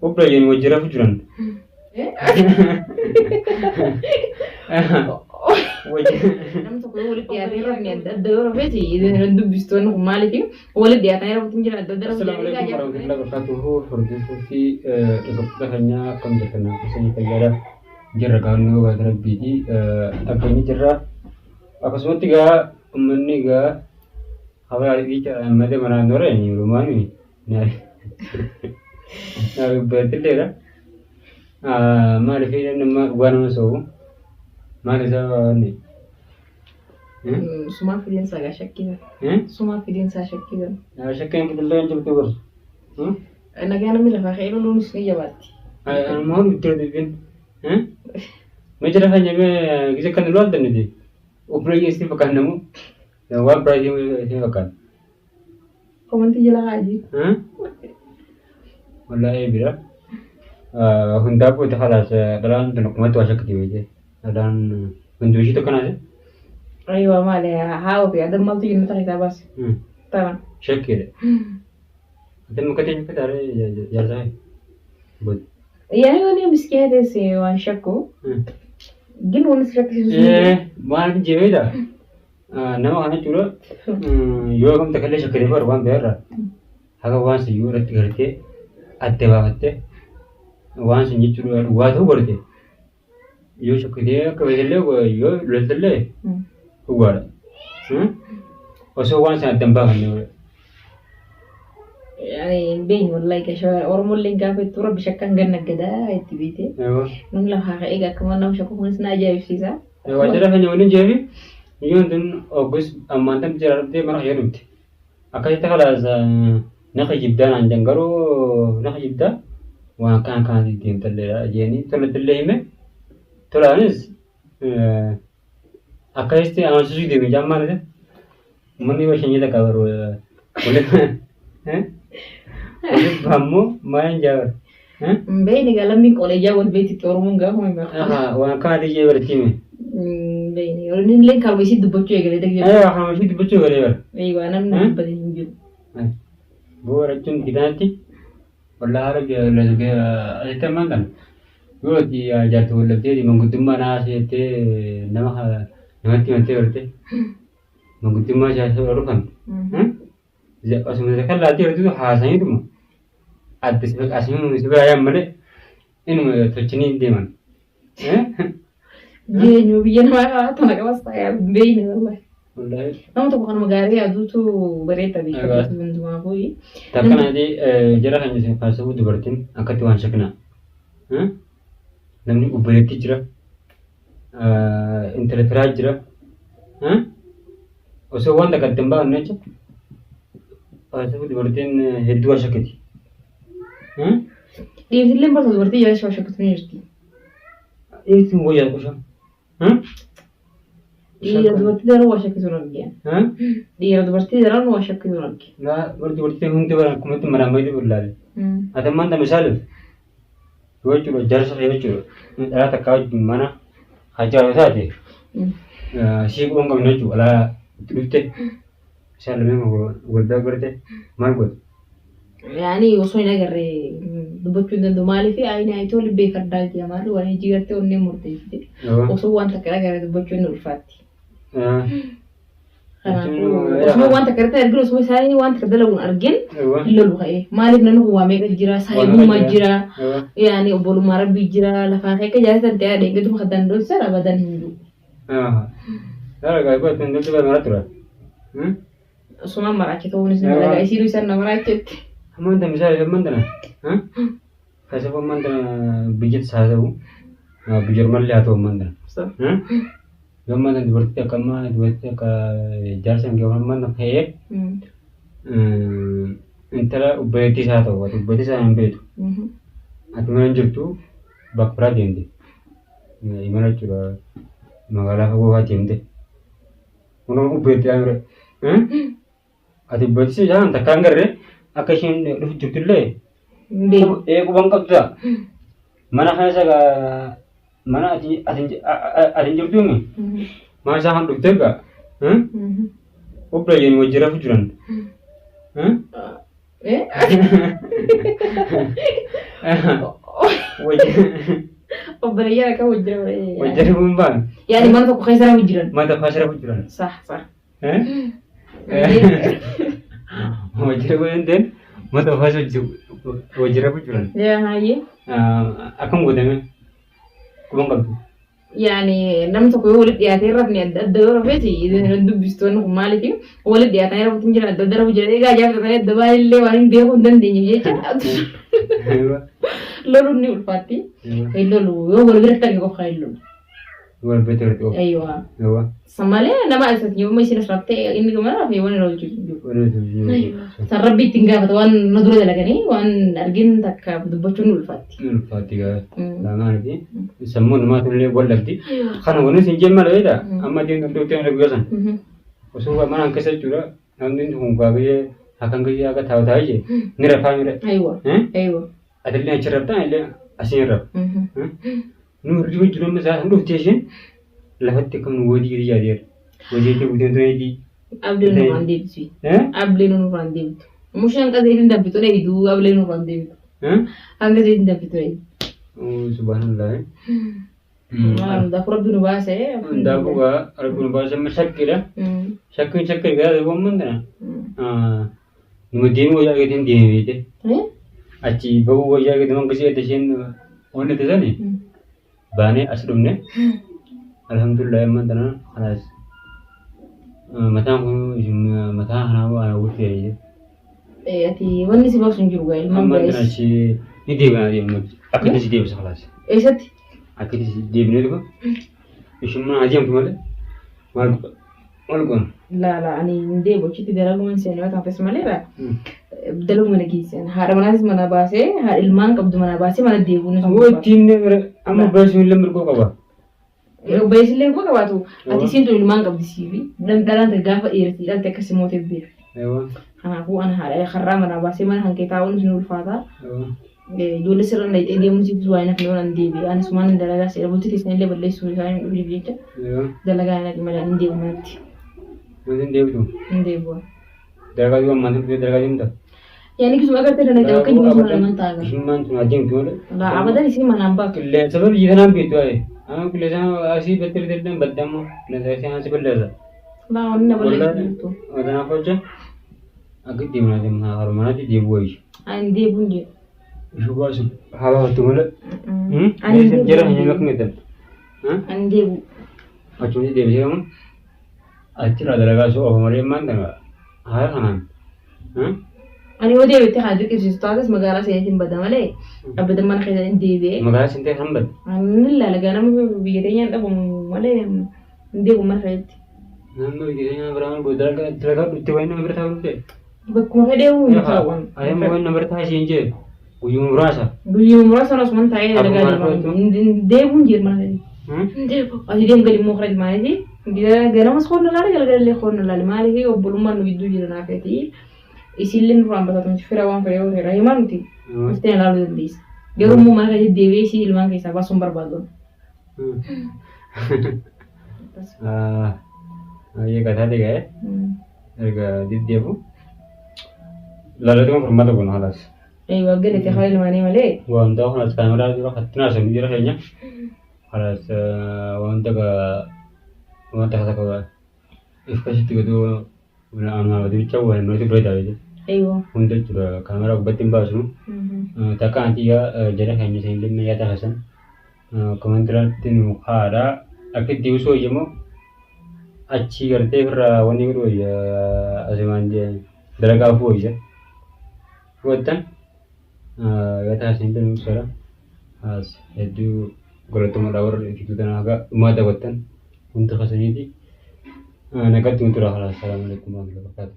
Obboleeyyan wajji rafu jiran. Wajji. Namni tokko yoo walitti dhiyaatee rafni adda adda yoo rafeeti dubbistoonni kun maaliif walitti dhiyaatanii rafuutu hin jiran adda adda rafu Assalamu jedhanii alaikum gaajaa warahmatullahi wabarakatuhu. Hordofuu fi dhaggeeffattoota keenyaa akkam jirtan isin fayyaadha. Jirra gaannoo gaata rabbiiti. Dhageenyi jirra. Akkasumatti gaa uummanni gaa habaa dhiicha malee manaan doreen yeroo Naa dubbatilleedha. Maaliif nama dhugaa nama soobu? Maal isaa wanni? Sumaa fideensaa gaa shakkisan. Sumaa fideensaa shakkisan. Shakkeen biqiltuu hin jirtu bar. Nagaa namni lafaa ka'ee loluunis ni jabaatti. Anuma hundi itti dubbiin. Mee jara keenya mee gisa kan loltan nuti. Obboleeyyan isin fakkaatan namu. Waan biraa isin fakkaatan. Komantii jala haa jiru. Wallaahi bira. Hundaa booda khalaas dhalaan tun akkumatti waa shakkiti beekte. Dhalaan hunduu ishii tokko naase. Aywa maali haa ofii adam maaltu jennata keessaa baase. Tana. Shakkiidha. Ati muka ta'e shakka taaree jaarsaa booda. Yaani wani miskiina teesse waan shakku. Gin wani si shakkisiisu. Maal jebeedha? Nama kana jechuudha yoo kam takka illee shakkitee bara waan biraa haga waan sun yoo irratti gartee adda baafattee waan sun jechuudha dhugaa ta'uu godhate yoo shakkitee akka beekellee yoo loltellee dhugaadha. Osoo waan sun adda hin baafanne godhe. Ani hin beekne wallahi gasha Oromolleen gaafa itti rabbi shakkan ganna gadaa itti beekte. Namni lafaa ka'ee akkuma nama shakku kunis na ajaa'ibsiisa. Waajjira keenya waliin jeefi biyyoon tun oggus ammaan tan jira dhuftee mana kiyya dhufte. Akkasitti kalaas na kijibdaa naan jedhan garuu na kijibdaa waan akkana akkanaatiin deemtalleedha jeeni tolattillee hime tolaanis akkasitti amansiisuu deeme jammaan isa uummanni yoo shanyii takka baru waliif ammoo maal jaabar. Hin beekne egaa lammiin qoleeyyaa wal beektitti Oromoon gaafuma hin beeku. Waan akkanaatiin jee baritti hime. Hin beekne. Inni illee karuma isii dubbachuu eegalee dagee. Karuma isii dubbachuu eegalee bara. Eeywaa namni dubbate hin jiru. Bu'uura jechuun gidaanatti wallaa haala asitti ammaan kana yoo ati jaartii wallabdee manguddummaa naa seettee nama namatti himattee barte manguddummaa siyaasa dhufan. Osuma kan laaltee jirtu haasaniituma adda si asii si biraa yaan malee inuma tolchanii deeman. Jireenyu biyya namaa tana qabas ta'ee hin beekne wallahi. Wallaahi. Nama tokko kanuma gaarii yaaduutu bareeda beekaa hundumaafuu. Takkanaati jara kan isin faasabuu dubartiin akkatti waan shakkinaa. Namni obboleetti jira. Intala firaa jira. Osoo waan takka adda hin baafne jecha faasabuu dubartiin hedduu waan shakkiti. Dhiirtillee barta dubartii jala shawaa shakkitu ni jirti. Dhiirtiin wayyaa qusha. Dhiira dubartii daran waa shakkitu hin argine. Dhiira dubartii daran waa shakkitu hin argine. Laa warri dubartiin hundi bara akkumatti maraammaytu billaale. Ati ammaan ta misaaliif yoo jechuudha jaarsa kee jechuudha dhalaa takkaa wajjin mana hajaa yoo taate sii quban qabne jechuudha alaa itti dhufte isaan lameen wal bira garte maal goote? Yaani osoo hin agarre dubbachuu hin danda'u. Maaliif ayini ayitoo libbee fardaa jira maali waan ijji gartee onnee murteessite. Osoo waan takka agarre dubbachuu hin ulfaatti. Kanaafuu osoo waan takka irratti arginu osoo isaanii waan takka dalaguun argin hin lolu ka'ee. Maaliif namni kun waa meeqa jira saahibummaa jira yaani obbolummaa rabbii jira lafaa ka'ee akka jaalatan ta'ee adeemgatuma kan danda'u abadan hin jiru. Dara gaa ko tun dulti mara tura. Sumaan maraache ta'uunis nama dhagaa isiinuu isaan na maraachetti. Ammaan tana misaali ammaan tana. Kasaba ammaan tana biyyatti haa ta'u biyya ormallee haa ta'u ammaan tana. Yoo ammaan tana dubartii akka ammaa dubartii akka jaarsa hin gahu ammaan tana ka'ee intala obboleettii isaa ta'u ati obboleettii isaa hin beektu. Ati mana hin jirtu bakka biraa deemte. Imala jechuudha magaalaa fagoo fa'aa deemte. Kunoo ubbeetti yaa mire. Ati ubbeetti si jaan takka hin garree akka isheen dhufu jirtullee ee quban qabdu ta'a. Mana keessa mana ati ati ati hin jirtuumi. Mana isaa kan dhuftee gaa. Obboleeyyan wajji rafu jiran. Obboleeyyan akka wajjira bare. Wajji rafuu hin baanu. Yaani mana tokko keessa rafu jiran. Mana tokko keessa rafu jiran. Sah sah. Wajji rafuu hin ta'in mana tokko keessa wajji rafu jiran. Yaa hayyee. Akkam godhame? Quban qabdu. Yaani namni tokko yoo walitti dhiyaatee hin rafne adda adda yoo rafes dubbistoonni kun maaliif walitti dhiyaatanii rafuutti hin jiran adda adda rafu jiran egaa ajaa'ibsa ta'ee adda baay'illee waan hin beekuu hin dandeenye jecha loluun ni ulfaatti. Hin lolu yoo wal biratti arge qofa hin lolu. Wal biratti arge qofa. Aywa. Aywa. San malee nama asatti yommuu isin as raftee inni gama rafee waan irra hojjetu hin jiru. San rabbi ittiin gaafata waan na dura dalaganii waan argin takka dubbachuun ni ulfaatti. Ni ulfaatti gaa. Maaliif sammuu namaa tullee wal dhabdi. Kana wanni isin jeen mala beektaa? Amma deemtu dhuftee mana guyyaa san. Osoo mana keessa jechuudha namni kun gaabiyee hakan guyyaa akka taa'u taa'ee jee ni rafaa mire. Aywa. Aywa. Atillee achi raftaa illee asiin rafa. Nu hirriba jiru amma isaa dhuftee isheen lafatti akkam nu gooti jedhee yaadeera. Hojii guuteen tun eegii. Ableen nurraan deebisu. Ableen nurraan deebitu. Mushaan qazeetiin danfitu dheeydu ableen nurraan deebitu. Hanga zeetiin danfitu dheeydu. Subhanallah. Hundaafuu rabbi nu baase. Hundaafuu gaa rabbi nu baase amma shakkiidha. Shakkiin shakkii gaa yeroo amman tana. Numa deemuu wayyaa keetiin deeme beekte. Achi bahuu wayyaa keetiin hanga si'eetti isheen wanni itti sani baanee as dhufne. Alhamdulillah amman tana kalaas mataan kun mataa kanaa waan hawwatu yaa'ee. Ati wanni si baasu hin jiru gaa ilmaan Amman tana baay'ees. achi ni deebina deemnu akka itti si deebisa kalaas. Eessatti? Akka itti si deebinee dhufa. Isheen mana adeemtu malee maal maal goona? Laa laa ani hin deebi'u achitti dalaguman seene yoo taates malee laa dalaguma mana geessan haadha manaatis mana baasee haadha ilmaan qabdu mana baasee mana deebi'uun isa Ammoo ittiin amma obboleessi illee mirgoo qaba. Obboleessi illee mirgoo qabaatu ati isiin tun ilmaan qabdi siifi dhalaan ta'e gaafa dhiirti dhalte akkasii mootee beekti. Kanaafuu ana haadha karraa manaa baasee mana kan kee taa'uun isin ulfaata. Ijoollee sirra dhaqxee deemuun siif waa hin hafne waan deebi'e. Anis waan dalagaa seera bultii keessan illee balleessuu isaan hin dhufneef jecha dalagaa hin dhaqi malee hin deemu manatti. Wanti hin deebitu. Hin deebi'u. Dalagaa yoo ammaan dhufee dalagaa deemta. Yaani gisuma agartee dalagaa bakka jiru sun lamaan ta'a. Ishummaan tun adeemtu malee. Laa abadan isin manaan baatu. Qilleensa bar biyya kanaan beektu waa'ee. Amma qilleensa asii battee bitee baddamu qilleensa asii asii balleessa. Laa wanni na balleessu jirtu. Kanaaf hojja akka deemnaa deemnaa harmanaatti deebi'u wayya. Ani deebi'u hin jedhu. Ishuu baasu haa baafattu malee. Ani hin deebi'u. Jara hin makne tan. Ani deebi'u. Achumatti deebisee amma achirraa dalagaa soo ofa malee maal tana haala kanaan. Ani yoo deebi'etti kana dirqisiisu taates magaalaa seeneetiin bada malee abadan mana keessa hin deebi'ee. Magaalaa seentee kan badde. Ani laala gaa nama biyya teenyaan dhabamu malee hin deebi'u mana keessatti. Nama biyya teenyaa biraa maal godhu dalagaa dalagaa dhuftee wayi nama bira taa'u dhufte. Bakkuma fedhee hin taa'u. Ayama wayi nama bira taa'e siin jee guyyuma muraasa. Guyyuma muraasa osuma taa'ee dalagaa Akkuma deema. Hin deebi'u hin jiru mana keessatti. Hin deebi'u. Ati deem gadi immoo karaa maaliif ganamas koon laale galgalallee koon laale maaliif obbolummaan nu gidduu jira naaf ta'e isiillee nurraan bataatu fira waan fedhe yoo ta'e rahimaa nuti dhuftee ilaaluu dandeessa. Garuu immoo mana keessatti deebi'ee isii ilmaan keessaa baasuun barbaadu. Baay'ee gataa ta'e erga deddeebu laalatuma furmaata goona halaas. Eeyyuu galate haa ilmaanii malee. Wanta kanas kaameraa dura kattina asii jira keenya halaas wanta wanta takka if keessatti gadoo anaa bicha waan nuti bira taa'ee Eeyyuu. hunda jechuudha kaameraa gubbatti hin baasnu. Takka anti yaa jara keenya isin illee yaada keessan koomentiirratti nu haadha akka itti ibsu wayyamoo achi gartee ofirraa wanni godhu wayya asumaan dalagaa ofuu wayya. Hubattan yaada keessan illee nu ibsadha. As hedduu galatooma warra fituu tana haga dhumaa daawwattan hundi keessaniiti. Nagaatti nu tura. Assalaamu alaikum warahmatullahi wabarakatuh.